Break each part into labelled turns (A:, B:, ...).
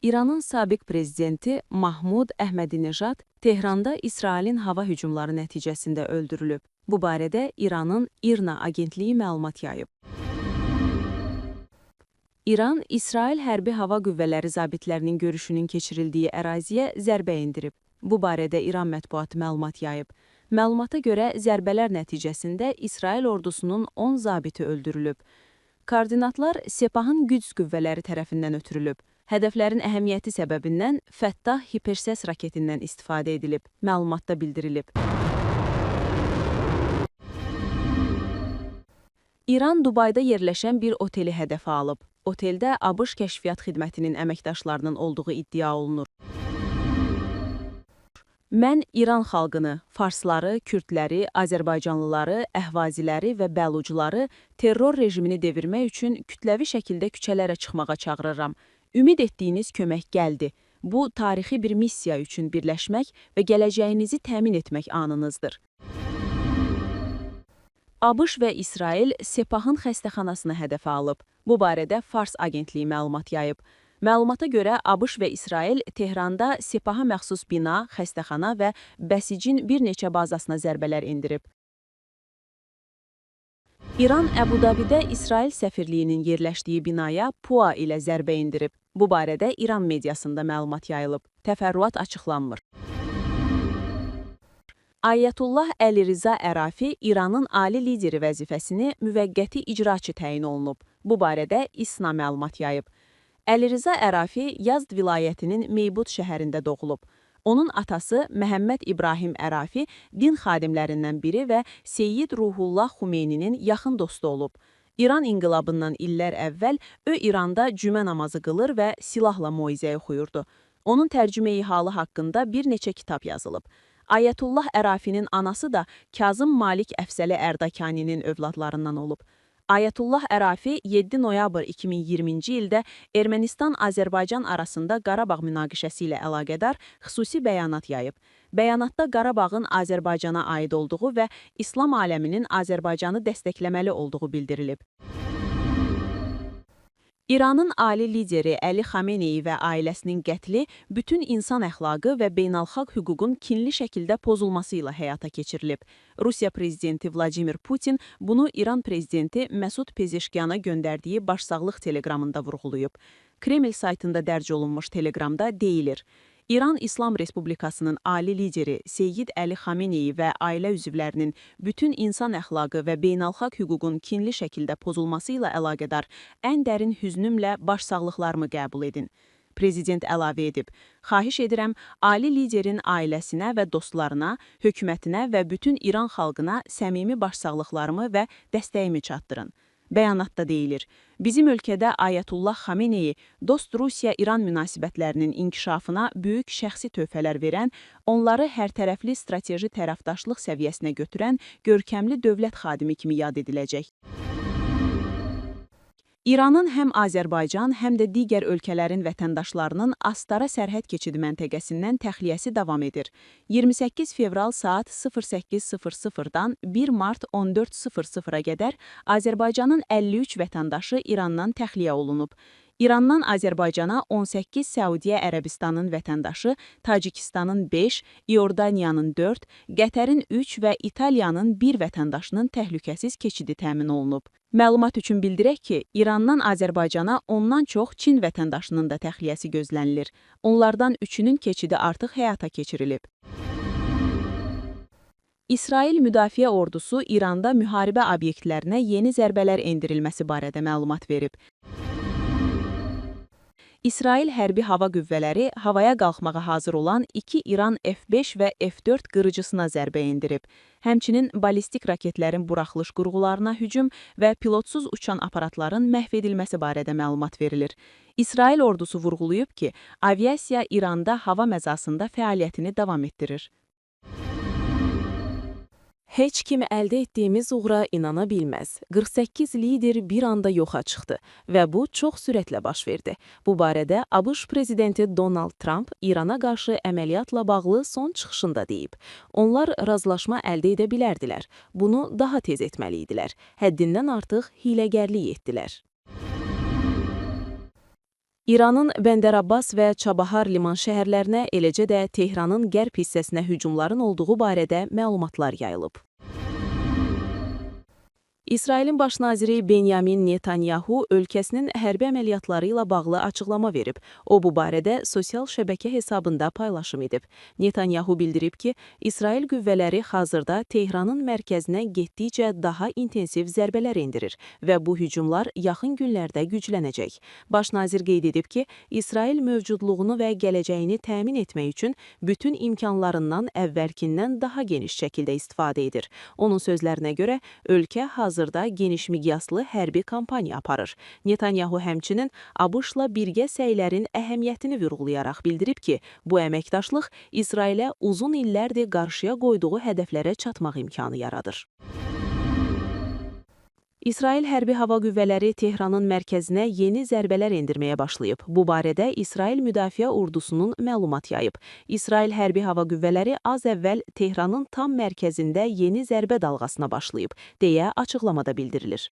A: İranın sabiq prezidenti Mahmud Əhmədinejad Tehranda İsrailin hava hücumları nəticəsində öldürülüb. Bu barədə İranın IRNA agentliyi məlumat yayıb. İran, İsrail Hərbi Hava Qüvvələri zabitlərinin görüşünün keçirildiyi əraziyə zərbə endirib. Bu barədə İran mətbuatı məlumat yayıb. Məlumata görə zərbələr nəticəsində İsrail ordusunun 10 zabiti öldürülüb. Koordinatlar Sepahın Qüds qüvvələri tərəfindən ötürülüb. Hədəflərin əhəmiyyəti səbəbindən Fəttah hipersəs raketindən istifadə edilib, məlumatda bildirilib. İran Dubayda yerləşən bir oteli hədəfə alıb. Oteldə ABŞ kəşfiyyat xidmətinin əməkdaşlarının olduğu iddia olunur. Mən İran xalqını, farsları, kürdləri, azərbaycanlıları, əhvaziləri və bəlucları terror rejimini devirmək üçün kütləvi şəkildə küçələrə çıxmağa çağırıram. Ümid etdiyiniz kömək gəldi. Bu, tarixi bir missiya üçün birləşmək və gələcəyinizi təmin etmək anınızdır. ABŞ və İsrail Sepahın xəstəxanasını hədəfə alıb. Bu barədə Fars agentliyi məlumat yayıb. Məlumata görə ABŞ və İsrail Tehranda Sepaha məxsus bina, xəstəxana və Bəsicin bir neçə bazasına zərbələr endirib. İran Əbu-Dabidə İsrail səfirliyinin yerləşdiyi binaya PUA ilə zərbə endirib. Bu barədə İran mediasında məlumat yayılıb. Təfərrüat açıqlanmır. Ayətullah Əliriza Ərafi İranın ali lideri vəzifəsini müvəqqəti icraçı təyin olunub. Bu barədə İSNA məlumat yayıb. Əliriza Ərafi Yazd vilayətinin Meybud şəhərində doğulub. Onun atası Məhəmməd İbrahim Ərafi din xadimlərindən biri və Seyyid Ruhullah Xumeyninin yaxın dostu olub. İran inqilabından illər əvvəl o İranda cümə namazı qılır və silahla moizə oxuyurdu. Onun tərcümeyi halı haqqında bir neçə kitab yazılıb. Ayətullah Ərafinin anası da Kazım Malik Əfsəli Ərdəkaninin övladlarından olub. Ayətullah Ərafi 7 noyabr 2020-ci ildə Ermənistan-Azərbaycan arasında Qarabağ münaqişəsi ilə əlaqədar xüsusi bəyanat yayıb. Bəyanatda Qarabağın Azərbaycana aid olduğu və İslam aləminin Azərbaycanı dəstəkləməli olduğu bildirilib. İranın ali lideri Əli Xameneyi və ailəsinin qətli bütün insan əxlaqı və beynəlxalq hüququn kinli şəkildə pozulması ilə həyata keçirilib. Rusiya prezidenti Vladimir Putin bunu İran prezidenti Məsud Pezeşkiyana göndərdiyi başsağlıq teleqramında vurğulayıb. Kreml saytında dərc olunmuş teleqramda deyilir: İran İslam Respublikasının ali lideri Seyyid Əli Xameneyi və ailə üzvlərinin bütün insan əxlaqı və beynəlxalq hüququn kinli şəkildə pozulması ilə əlaqədar ən dərin hüznümlə başsağlıqlarımı qəbul edin. Prezident əlavə edib: "Xahiş edirəm, ali liderin ailəsinə və dostlarına, hökumətinə və bütün İran xalqına səmimi başsağlıqlarımı və dəstəyimi çatdırın." Bəyanatda deyilir: "Bizim ölkədə Ayətullah Xameneyi dost Rusiya-İran münasibətlərinin inkişafına böyük şəxsi töhfələr verən, onları hərtərəfli strateji tərəfdaşlıq səviyyəsinə götürən görkəmli dövlət xadimi kimi yad ediləcək." İranın həm Azərbaycan, həm də digər ölkələrin vətəndaşlarının Astara sərhəd keçidi məntəqəsindən təxliyəsi davam edir. 28 fevral saat 08:00-dan 1 mart 14:00-a qədər Azərbaycanın 53 vətəndaşı İrandan təxliyə olunub. İrandan Azərbaycana 18 Səudiyyə Ərəbistanın vətəndaşı, Tacikistanın 5, İordaniyanın 4, Qətərin 3 və İtaliyanın 1 vətəndaşının təhlükəsiz keçidi təmin olunub. Məlumat üçün bildirək ki, İrandan Azərbaycana ondan çox Çin vətəndaşının da təxliyəsi gözlənilir. Onlardan 3-ünün keçidi artıq həyata keçirilib. İsrail Müdafiə Ordusu İranda müharibə obyektlərinə yeni zərbələr endirilməsi barədə məlumat verib. İsrail Hərbi Hava Qüvvələri havaya qalxmağa hazır olan iki İran F-5 və F-4 qırıcısına zərbə endirib. Həmçinin ballistik raketlərin buraxılış qurğularına hücum və pilotsuz uçan aparatların məhv edilməsi barədə məlumat verilir. İsrail ordusu vurğulayıb ki, aviasiya İranda hava məzasında fəaliyyətini davam etdirir.
B: Heç kim əldə etdiyimiz uğura inana bilməz. 48 lider bir anda yoxa çıxdı və bu çox sürətlə baş verdi. Bu barədə ABŞ prezidenti Donald Trump İrana qarşı əməliyyatla bağlı son çıxışında deyib. Onlar razılaşma əldə edə bilərdilər. Bunu daha tez etməli idilər. Həddindən artıq hiyləgərlik etdilər. İranın Bəndər Abbas və Çabahar liman şəhərlərinə, eləcə də Tehranın qərb hissəsinə hücumların olduğu barədə məlumatlar yayılıb. İsrailin baş naziri Benyamin Netanyahu ölkəsinin hərbi əməliyyatları ilə bağlı açıqlama verib. O bu barədə sosial şəbəkə hesabında paylaşım edib. Netanyahu bildirib ki, İsrail qüvvələri hazırda Tehranın mərkəzinə getdikcə daha intensiv zərbələr endirir və bu hücumlar yaxın günlərdə güclənəcək. Baş nazir qeyd edib ki, İsrail mövcudluğunu və gələcəyini təmin etmək üçün bütün imkanlarından əvvəlkindən daha geniş şəkildə istifadə edir. Onun sözlərinə görə, ölkə hazırda geniş miqyaslı hərbi kampaniya aparır. Netanyahu həmçinin ABŞ-la birgə səylərin əhəmiyyətini vurğulayaraq bildirib ki, bu əməkdaşlıq İsrailə uzun illərdir qarşıya qoyduğu hədəflərə çatmaq imkanı yaradır. İsrail Hərbi Hava Qüvvələri Tehranın mərkəzinə yeni zərbələr endirməyə başlayıb. Bu barədə İsrail Müdafiə Ordusunun məlumat yayıb. İsrail Hərbi Hava Qüvvələri az əvvəl Tehranın tam mərkəzində yeni zərbə dalğasına başlayıb, deyə açıqlamada bildirilir.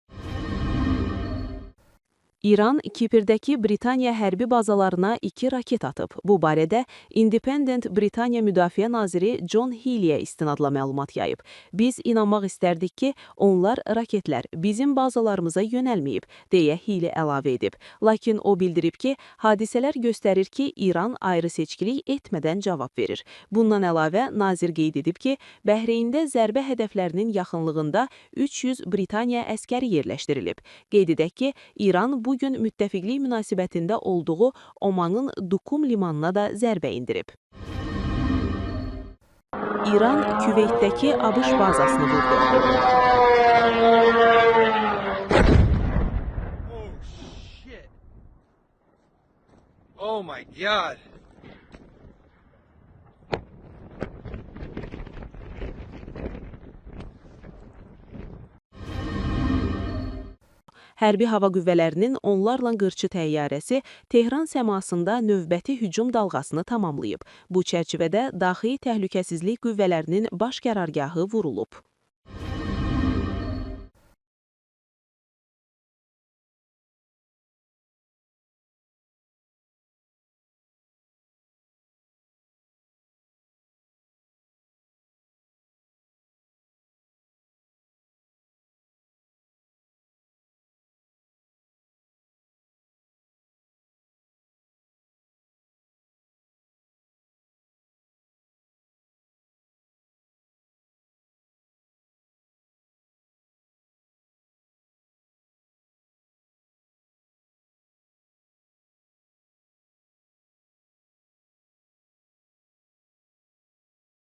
B: İran Kipirdəki Britaniya hərbi bazalarına 2 raket atıb. Bu barədə Independent Britaniya Müdafiə naziri John Healey-ə istinadla məlumat yayıb. Biz inanmaq istərdik ki, onlar raketlər bizim bazalarımıza yönəlməyib, deyə Healey əlavə edib. Lakin o bildirib ki, hadisələr göstərir ki, İran ayrı-seçkilik etmədən cavab verir. Bundan əlavə nazir qeyd edib ki, Bəhreyndə zərbə hədəflərinin yaxınlığında 300 Britaniya əskəri yerləşdirilib. Qeyd edək ki, İran bugün müttəfiqlik münasibətində olduğu Omanın Dukum limanına da zərbə endirib. İran Küveytdəki ABŞ bazasını vurdu.
C: Oh shit. Oh my God.
B: Hərbi hava qüvvələrinin onlarla qırçı təyyarəsi Tehran səmasında növbəti hücum dalğasını tamamlayıb. Bu çərçivədə Daxili Təhlükəsizlik Qüvvələrinin baş qərargahı vurulub.